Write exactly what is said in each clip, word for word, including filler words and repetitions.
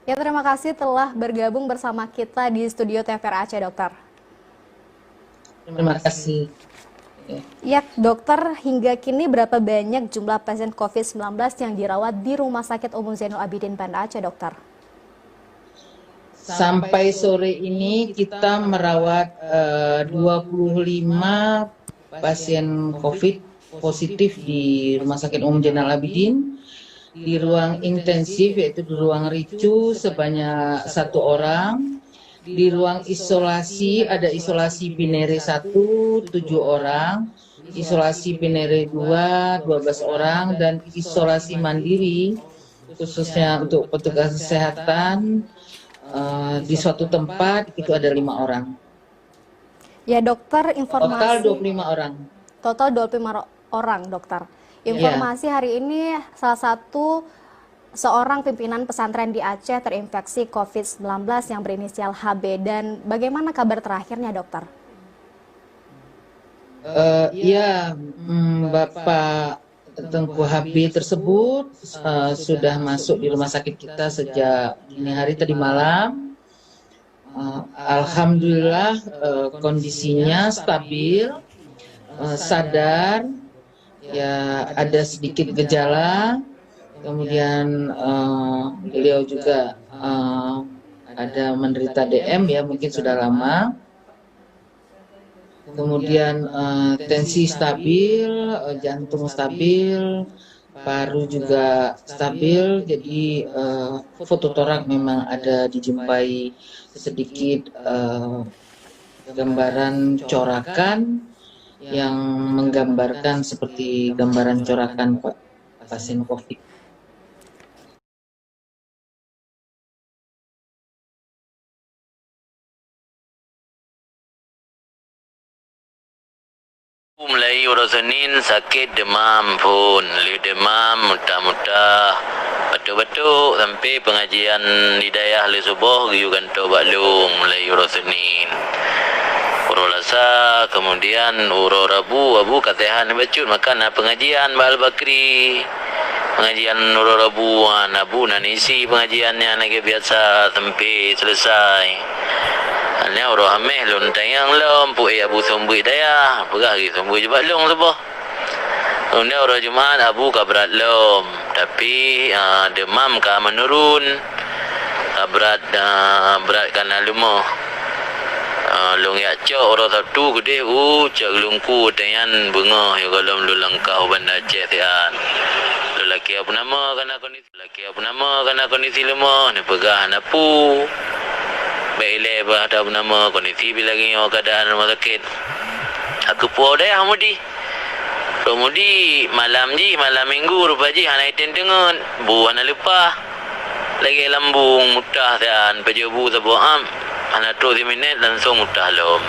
Ya, terima kasih telah bergabung bersama kita di studio T V R Aceh, Dokter. Terima kasih. Ya, Dokter, hingga kini berapa banyak jumlah pasien covid sembilan belas yang dirawat di Rumah Sakit Umum Zainul Abidin Banda Aceh, Dokter? Sampai sore ini kita merawat, eh, dua puluh lima pasien covid positif di Rumah Sakit Umum Zainal Abidin. Di ruang intensif, yaitu di ruang ricu, sebanyak satu orang. Di ruang isolasi, ada isolasi binere satu, tujuh orang. Isolasi binere dua, dua belas orang. Dan isolasi mandiri, khususnya untuk petugas kesehatan, eh, di suatu tempat, itu ada lima orang. Ya, Dokter, total informasi dua puluh lima orang. Total dua puluh lima ro-, orang, Dokter. Ya. Informasi hari ini, salah satu seorang pimpinan pesantren di Aceh terinfeksi covid sembilan belas yang berinisial H B. Dan bagaimana kabar terakhirnya, Dokter? Eh, ya, mm, Bapak Tengku H B tersebut, eh, sudah masuk di rumah sakit kita sejak dini hari tadi malam. Eh, alhamdulillah, eh, kondisinya stabil, eh, sadar, ya, ada sedikit gejala, kemudian, eh, beliau juga, eh, ada menderita D M, ya, mungkin sudah lama. Kemudian, eh, tensi stabil, eh, jantung stabil, paru juga stabil. Jadi, eh, fototorak memang ada dijumpai sedikit, eh, gambaran corakan yang menggambarkan seperti gambaran corakan pa-, pasien covid. Mulai uroe Senin sakét deumam phôn, lheueh deumam mutah-mutah, batuk-batuk, sampai pengajian di dayah lheueh suboh geuyue gantoe bak lôn mulai uroe Senin. Uroe Lasa, kemudian uroe Rabu, Abu ka seuhat bacut, maka na pengajian bak Al-Bakri. Pengajian uroe Rabu, ha, na bu na isi pengajian nyan lagèe biasa sampai selesai. Nyan uroe Hamèh lôn tanyong lom, peue Abu seumeubeuet dayah, peugah geuh seumeubeuet bak lôn suboh. Kemudian uroe Jumat Abu ka brat lom, tapi, ah, deumam ka menurun. Ka brat, ah, brat ka na leumoh. Ah, lôn jak cok uroe Sabtu keudeh u cok geulungku watèe nyan beungoh yoh gohlom lôn langkah u Banda Aceh siat. Lôn lakèe Abu Nama ka na kondisi, lakèe Abu Nama ka na kondisi leumoh, neupeugah na peue. Bèk ilèe bah Abu Nama, kondisi pih lagèe nyoe keuadaan rumoh sakét. Aku puwoe dayah Mudi. Trok Mudi, malam jih, malam minggu rupa jih hana item teungeut, bu hana leupah. Lagèe lambung mutah siat, pajoh bu saboh am, hana trok siminèt langsong mutah lom.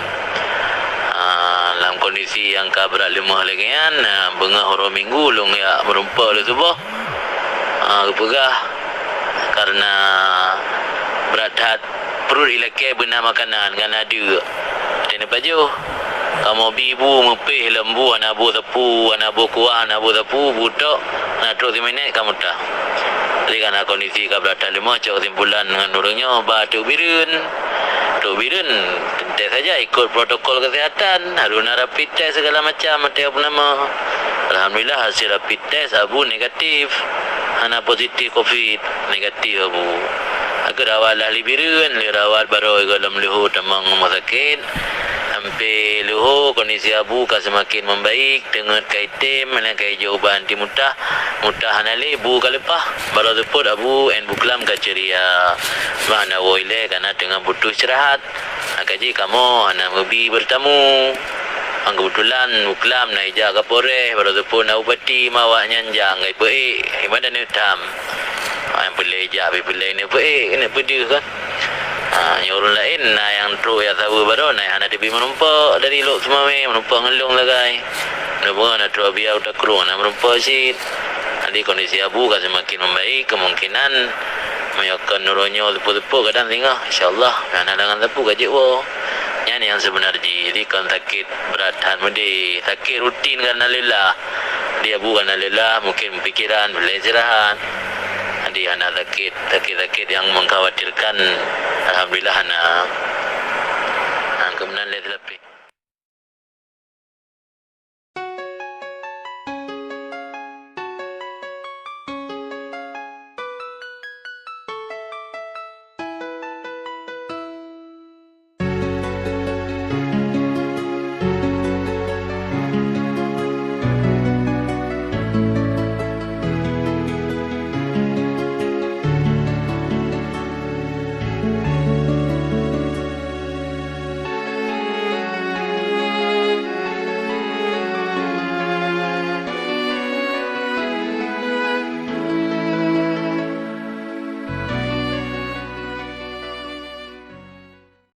Ah, lam kondisi nyang ka brat leumoh lagèe nyan, ah, beungoh uroe minggu lôn jak meurumpok lé suboh. Ah, geupeugah karena brat that, pruet ilakèe beuna makanan ngon adeuk. Teuneuk pajoh. Kamoe bi bu meupéh lom bu hana boh sapeue, hana boh kuah, hana boh sapeue, bu tok, na trok siminèt ka mutah. Jadi karena kondisi ka brat that leumoh, cok kesimpulan ngon ureueng nyoe ba trok Bireuen. Trok Bireuen, teuntèe saja ikot protokol kesehatan, harus na rapid test segala macam, atau apa nama. Alhamdulillah, hasil rapid tes Abu negatif, hana positif covid, negatif Abu. Aku rawat lah lé Bireuen, lé rawat baroe gohlom leuhô tamong rumoh sakét. Sampai leuhô kondisi Abu ka seumaken membaik, teungeut ka item, dan ka ijok ubat anti mutah, mutah hana lé, bu ka leupah. Baroe seupôt Abu nyan buklam ka ceria. Bah hana woe ilèe karena teungoh butuh istirahat. Maka jih kamoe hana meubi beurtamu. Nyang keubeutulan buklam na ijak Kapolres, baroe seupôt na bupati, ma awaknyan jak ka ipeuék, iban dan neutam. Nyang peureulèe ijak pih peureulèe neupeuék, neupeudeuh kan. Ha, nyoe ureueng laén na nyang trok jak saweue baroe, na nyang hana teubi meurumpok dari Lhokseumawe, meurumpok ngon lôn sagai. Meurumpok na trok Biau Takrung, na meurumpok cit. Jadi kondisi Abu ka seumaken membaik, kemungkinan meunyoe kon uroe nyoe seupôt-seupôt kadang singoh, insya Allah, hana halangan sapeue ka jeuet woe. Nyan nyang seubeuna jih, jadi kon sakét brat that meudeh, sakét rutin karena lelah. Jadi Abu karena lelah, mungkin pikiran, peureulèe istirahat. Jadi Hana sakit, sakit-sakit nyang mengkhawatirkan, alhamdulillah hana.